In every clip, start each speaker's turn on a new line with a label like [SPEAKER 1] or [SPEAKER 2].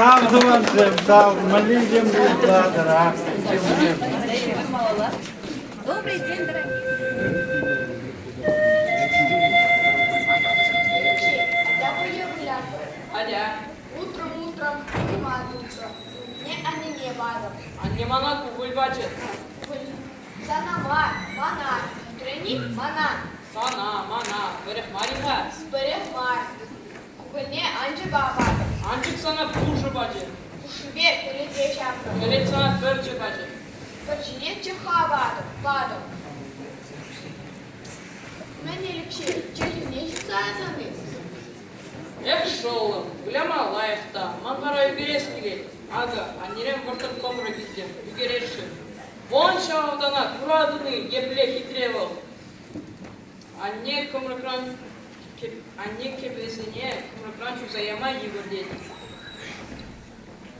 [SPEAKER 1] Тав тӑвансем, тав, мӗнле илемлӗ юрлатӑр, ах, илемлӗ.
[SPEAKER 2] Добрый день, дорогие.
[SPEAKER 3] Атя.
[SPEAKER 4] Утром, утром, Мне аннене патӑм.
[SPEAKER 3] Анне мана кукӑль пачӗ.
[SPEAKER 4] Сана мар, мана. Трени мана.
[SPEAKER 3] Сана, мана, пӗрех мар-и-ха?
[SPEAKER 4] Пӗрех мар. Кукӑльне анчӑка патӑм.
[SPEAKER 3] Анчӑк сана пушӑ пачӗ.
[SPEAKER 4] Пушшипе пӗлӗте ҫапрӑм.
[SPEAKER 3] Пӗлӗт сана пӗрчӗ пачӗ.
[SPEAKER 4] Пӗрчине чӑхха патӑм, патӑм. Мӗн Элекҫей, чӗлхӳне ҫырса ятӑн-и?
[SPEAKER 3] Эх, шӑллӑм, выляма лайӑх та, ман вара ӳкерес килет. Акӑ, аннерен вӑрттӑн кӑмрӑк илтӗм, ӳкересшӗн. Вон ҫав автана куратӑн-и, епле хитре вӑл. Анне кӑмрӑкран анне кӗпесене кӑмрӑкран ҫуса яма йывӑр тет.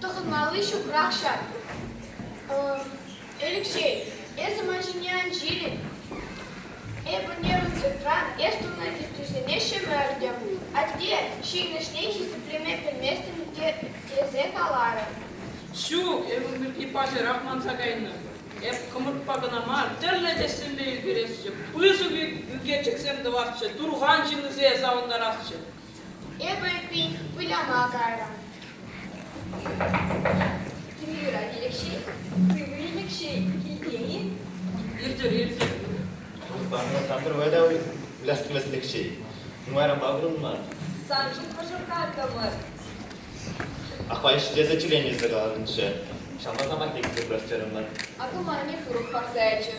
[SPEAKER 4] Тӑхӑнмалли ҫукрах ҫав. Элекҫей, эсӗ ман ҫине ан ҫилӗн. Эпӗ нервсӑртран эс тунӑ теттесене ҫӗмӗртӗм. Атте, ҫын ӗҫне хисеплеме пӗлместӗн тесе каларӗ.
[SPEAKER 3] Ҫук, эп ун пирки паҫӑрах манса кайнӑ. Эп кӑмӑртпа кӑна мар, тӗрлӗ тӗссемпе ӳкересчӗ, пысӑк ӳкерчӗксем тӑвасчӗ, турхан ҫыннисене савӑнтарасчӗ.
[SPEAKER 4] Эпӗ, эппин, выляма кайрӑм.
[SPEAKER 2] Юрать, Элекҫей. Сывӑ, Элекҫей, килте-и?
[SPEAKER 3] Иртӗр, иртӗр.
[SPEAKER 5] Сантӑр вӑй та выляс килмест Элекҫей. Нумайранпа пурӑнман.
[SPEAKER 2] Саншӑн пӑшӑрхантӑмӑр.
[SPEAKER 5] Ахвай ӗҫлесе тӳленӗ каланӑччӗ. Ҫавӑнпа самах лексе пырас терӗмӗр.
[SPEAKER 2] Акӑ манне сурӑх парса ячӗ.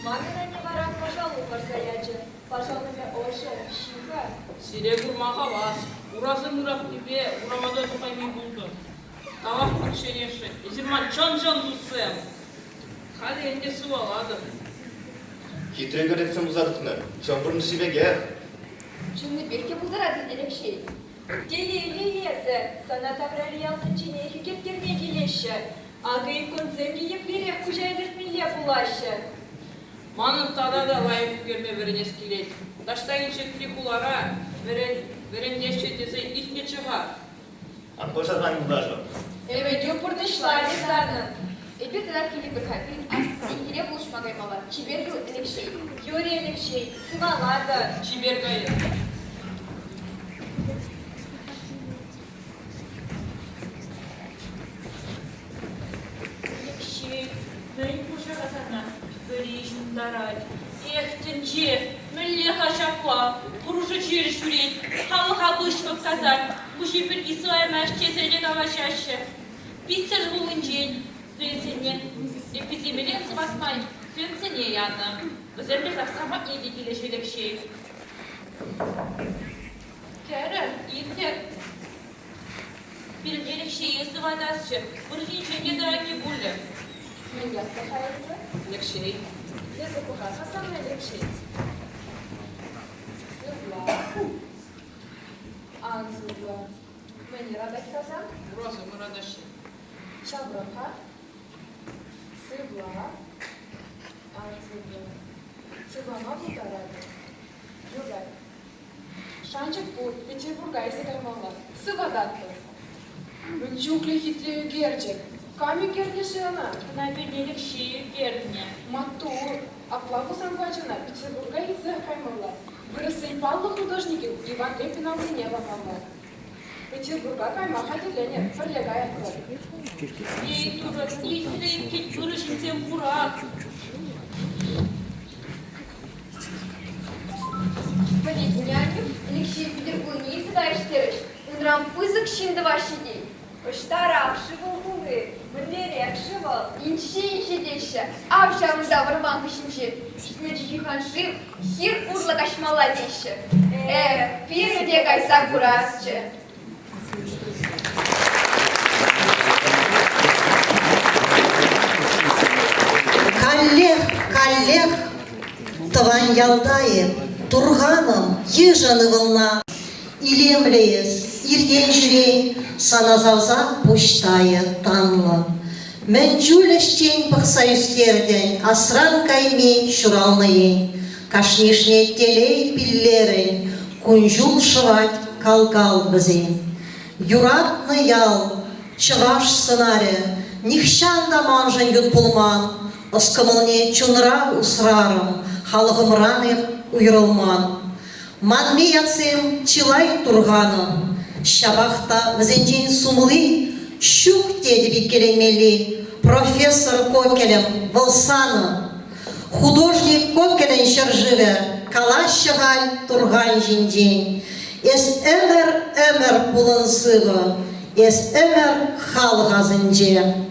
[SPEAKER 2] Манӑн анне вара пашалу парса ячӗ. Пашалӑвӗ ӑшӑ, ҫыхӑ.
[SPEAKER 3] Сире курма хавас. Урасем ыратнипе урама та тухайми пултӑм. Тавах кучченешшӗн. Эсир ман чӑн-чӑн туссем. Халӗ ӗнтӗ сывалатӑп.
[SPEAKER 5] Хитре кӗрексем туса тухнӑ. Чӑн пурнӑҫри пекех.
[SPEAKER 2] Чӑннипех те пултаратӑн, Элекҫей. Телейлӗ эсӗ, сана таврари ялсенченех ӳкерттерме килеҫҫӗ. Акӑ иконсем те еплерех куҫа илӗртмелле пулаҫҫӗ.
[SPEAKER 3] Манӑн тата та лайӑх ӳкерме вӗренес килет. Таҫта инҫетри хулара вӗрентеҫҫӗ тесе илтнӗччӗ-ха.
[SPEAKER 5] Ан пӑшӑрхан, юлташӑм.
[SPEAKER 2] Ӗмӗтӳ пурнӑҫланӗ санӑн. Эпир тата килӗпӗр-ха, пирӗн аслисене пулӑшма каймалла. Чипер юл, Элекҫей. Юрий Элекҫей, сывалатӑр.
[SPEAKER 3] Чипер кайӑр.
[SPEAKER 6] Элекҫей, мӗн пушӑ-ха сана? Вӗри ҫунтарать. Эх, тӗнче, мӗнле-ха ҫапла? Хӑрушӑ чир ҫӳрет, халӑха выҫлӑх касать, хуҫи пирки сываймасть тесе те калаҫаҫҫӗ. Питсӗр хулинчен студентсене эпидемирен сыватма студентсене янӑ. Вӗсем те сакса патне те килӗҫ Элекҫей. Кӗрӗр, иртӗр. Пирӗн Элекҫее сыватасчӗ, вырӑнӗнчен те тӑрайми пулӗ.
[SPEAKER 2] Мӗн ятлӑ-ха эсӗ?
[SPEAKER 3] Элекҫей.
[SPEAKER 2] Эсӗ пӑхар-ха сана, Элекҫей. Сывла. Ан сывла. Мӗн ыратать-ха сан?
[SPEAKER 3] Урасем ыратаҫҫӗ.
[SPEAKER 2] Ҫаврӑр-ха. Сывла. Ан сывла. Сывлама пултаратӑн. Юрать.
[SPEAKER 7] Шанчӑк пур, Петербурга илсе каймалла. Сывататпӑр. Мӗн чухлӗ хитре ӳкерчӗк. Кам ӳкернӗ-ши ӑна?
[SPEAKER 6] Ӑна пӳрне Элекҫей ӳкернӗ.
[SPEAKER 7] Маттур. Апла пулсан ачана Петербурга илсе каймалла. Вырӑссен паллӑ художникӗн Иван Репин аллине памалла. Петербурга кайма хатӗрленӗр, пӗрле каятпӑр.
[SPEAKER 6] Эй, Турӑ, илтрӗ иккен ырӑ ҫынсем пурах.
[SPEAKER 2] Пӗлетӗн, Анюк, Элекҫей Петербургне илсе кайӗҫ терӗҫ. Унран пысӑк ҫын тӑваҫҫӗ тет. Ӑҫтарах-ши вӑл хули? Мӗнлерех-ши вӑл? Инҫе-инҫе теҫҫӗ. Ав ҫавӑнта вӑрман хыҫӗнче ҫитмӗл юханшыв хир урлӑ каҫмалла теҫҫӗ. Эх, пирӗн те кайса курасчӗ.
[SPEAKER 8] Каллех, каллех тӑван ялта эп, Турханӑм, йышӑн ывӑлна. Илемлӗ эс, иртен-ҫӳрен, сана савса пуҫ тайӗ танлӑ. Мӗн чуль ӗҫчен пӑхса ӳстертӗн, асран кайми ҫуралнӑ ен. Кашнишне телей пиллерӗн, кун-ҫул шӑвать кал-кал вӗсен. Юратнӑ ял. Чӑваш сӑнарӗ нихҫан та маншӑн ют пулман, ӑс-кӑмӑлне чунра усрарӑм, халӑхӑмран эп уйрӑлман. Манми ятсем чылай Турханӑн, ҫапах та вӗсенчен сумли ҫук тетӗп иккӗленмелли. Профессор Кокелӗм вӑл санӑн. Художник Кокелӗн ҫӗршывӗ калаҫҫӗ халь Турхан ҫинчен. Эс ӗмӗр-ӗмӗр пулӑн сывӑ, эс ӗмӗр халӑх асӗнче.